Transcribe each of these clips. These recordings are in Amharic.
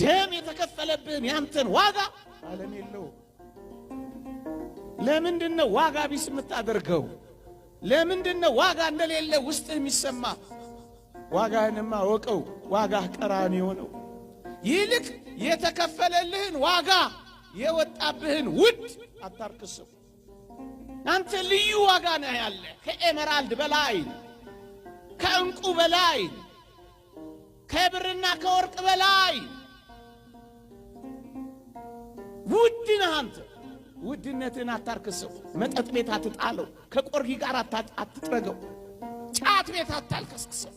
ደም የተከፈለብህን ያንተን ዋጋ ዓለም የለውም። ለምንድን ነው ዋጋ ቢስ የምታደርገው? ለምንድን ነው ዋጋ እንደሌለ ውስጥህ የሚሰማ? ዋጋህንማ ወቀው። ዋጋህ ቀራንዮ ነው። ይልቅ የተከፈለልህን ዋጋ የወጣብህን ውድ አታርክሰው። አንተ ልዩ ዋጋ ነህ ያለ፣ ከ emerald በላይ፣ ከዕንቁ በላይ፣ ከብርና ከወርቅ በላይ ውድ ነህ አንተ። ውድነትህን አታርክሰው። መጠጥ ቤት አትጣለው። ከቆርጊ ጋር አትጥረገው። ጫት ቤት አታልከስክሰው።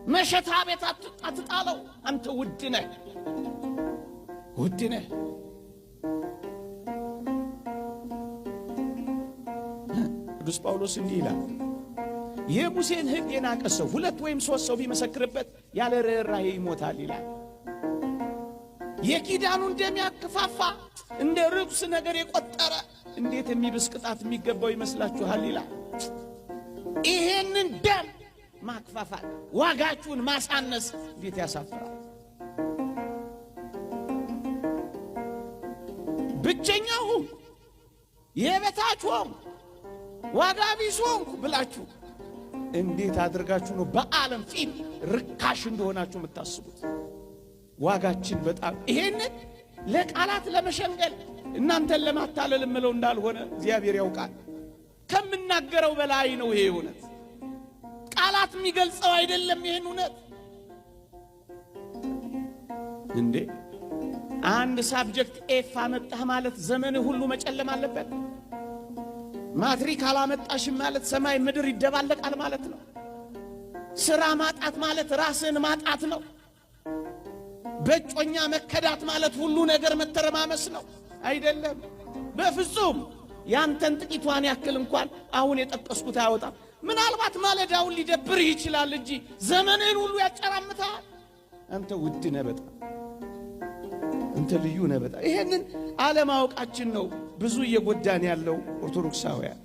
መሸታ ቤት አትጣለው። አንተ ውድ ነህ፣ ውድ ነህ። ቅዱስ ጳውሎስ እንዲህ ይላል፣ የሙሴን ሕግ የናቀ ሰው 2 ወይም 3 ሰው ቢመሰክርበት ያለ ርኅራኄ ይሞታል ይላል። የኪዳኑን ደም ያከፋፋ እንደ ርኩስ ነገር የቆጠረ እንዴት የሚብስ ቅጣት የሚገባው ይመስላችኋል ይላል። ይሄንን ደም ማክፋፋት፣ ዋጋችሁን ማሳነስ እንዴት ያሳፍራል። ብቸኛ ሆንኩ፣ የበታች ሆንኩ፣ ዋጋ ቢስ ሆንኩ ብላችሁ እንዴት አድርጋችሁ ነው በዓለም ፊት ርካሽ እንደሆናችሁ የምታስቡት? ዋጋችን በጣም ይሄንን ለቃላት ለመሸንገል እናንተን ለማታለል እምለው እንዳልሆነ እግዚአብሔር ያውቃል። ከምናገረው በላይ ነው ይሄ እውነት። ቃላት የሚገልጸው አይደለም ይሄን እውነት። እንዴ አንድ subject F አመጣህ ማለት ዘመንህ ሁሉ መጨለም አለበት። ማትሪክ አላመጣሽም ማለት ሰማይ ምድር ይደባለቃል ማለት ነው። ስራ ማጣት ማለት ራስን ማጣት ነው። በጮኛ መከዳት ማለት ሁሉ ነገር መተረማመስ ነው። አይደለም፣ በፍጹም። ያንተን ጥቂቷን ያክል እንኳን አሁን የጠቀስኩት አያወጣም። ምናልባት ማለዳውን ሊደብርህ ይችላል እንጂ ዘመንህን ሁሉ ያጨራምታል። አንተ ውድ ነህ በጣም፣ አንተ ልዩ ነህ በጣም። ይሄንን አለማወቃችን ነው ብዙ እየጎዳን ያለው ኦርቶዶክሳውያን።